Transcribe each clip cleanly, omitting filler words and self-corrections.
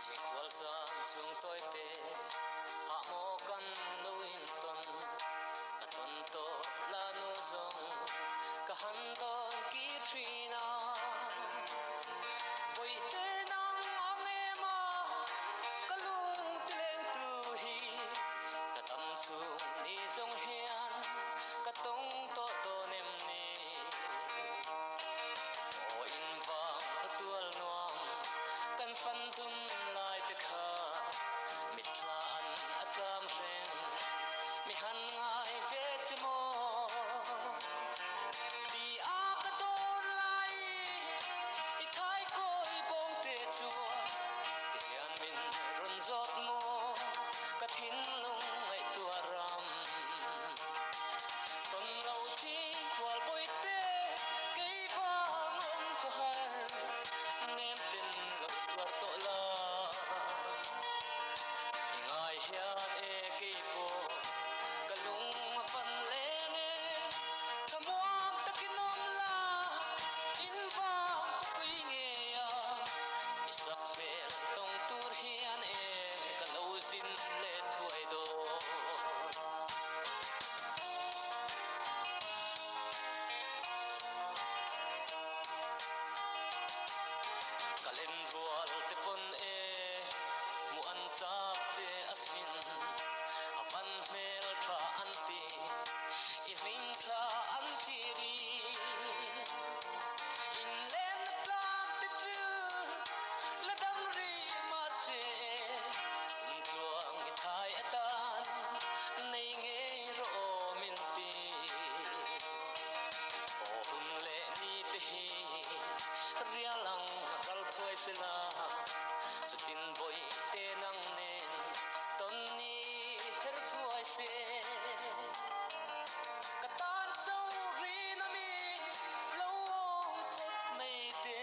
Chhingkhual chan chhung tawi te ah maw kan lo in tawn, ka tawn tawh la nu zawng ka han tawn ki thin a. Bawihte nang ang em a, ka lung ti leng tu hi, ka dam chhung ni zawng hian ka tawng tawh dawn em ni? Aw in vang ka tual nuam kan fan dun lai te kha, mitthla an a cham reng mi han ngai ve che maw? Ti a ka dawn lai i thaikawi bawng te chuan ti hian min rawn zawt maw ka thinlung ngaihtuah ram. Tawn lo thing khual bawi te kei vang awm khaw har nem ten lo tuar tawh la. I ngai hian e kei pawh ka lung a fan leng e, thlamuang takin awm la, in vang khawpui ngei a, i sak hmel tawng tur hian e ka lo zin leh thuai dawn. Ka len rual te pawn e hmuh an chak che asin, a van hmel tha an ti, i hlim thla an thlir i. In lenna tlang te chu la dam rih mahse, kum tluang i thai atan nei ngei rawh aw min ti. Aw hun leh ni te hi rial ang ral thuai sela, chutin bawi te nang nen tawn ni her thuai se. Ka tan cho rin a mi lo awm phawt mai te,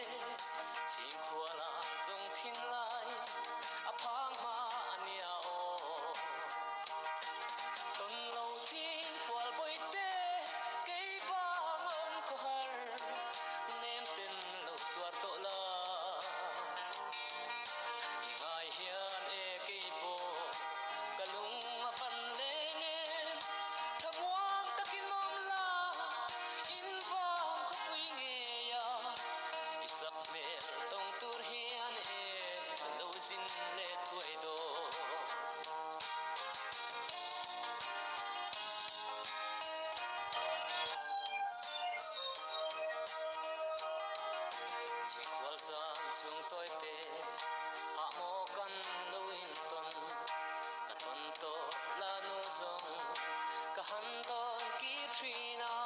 chhingkhuala zawng thin lai a phang hma a nia aw. Tawn lo thing khual bawi te kei vang awm khaw har nem ten lo tuar tawh la. I ngai hian e kei pawh ka lung a fan leng em, thlamuang takin awm la, in vang khawpui ngei a, i sak hmel tawng tur hian e ka lo zin leh thuai dawn. Chhingkhual chan chhung tawi te ah maw kan lo in tawn, ka tawn tawh la nu zawng ka han tawn ki thin a.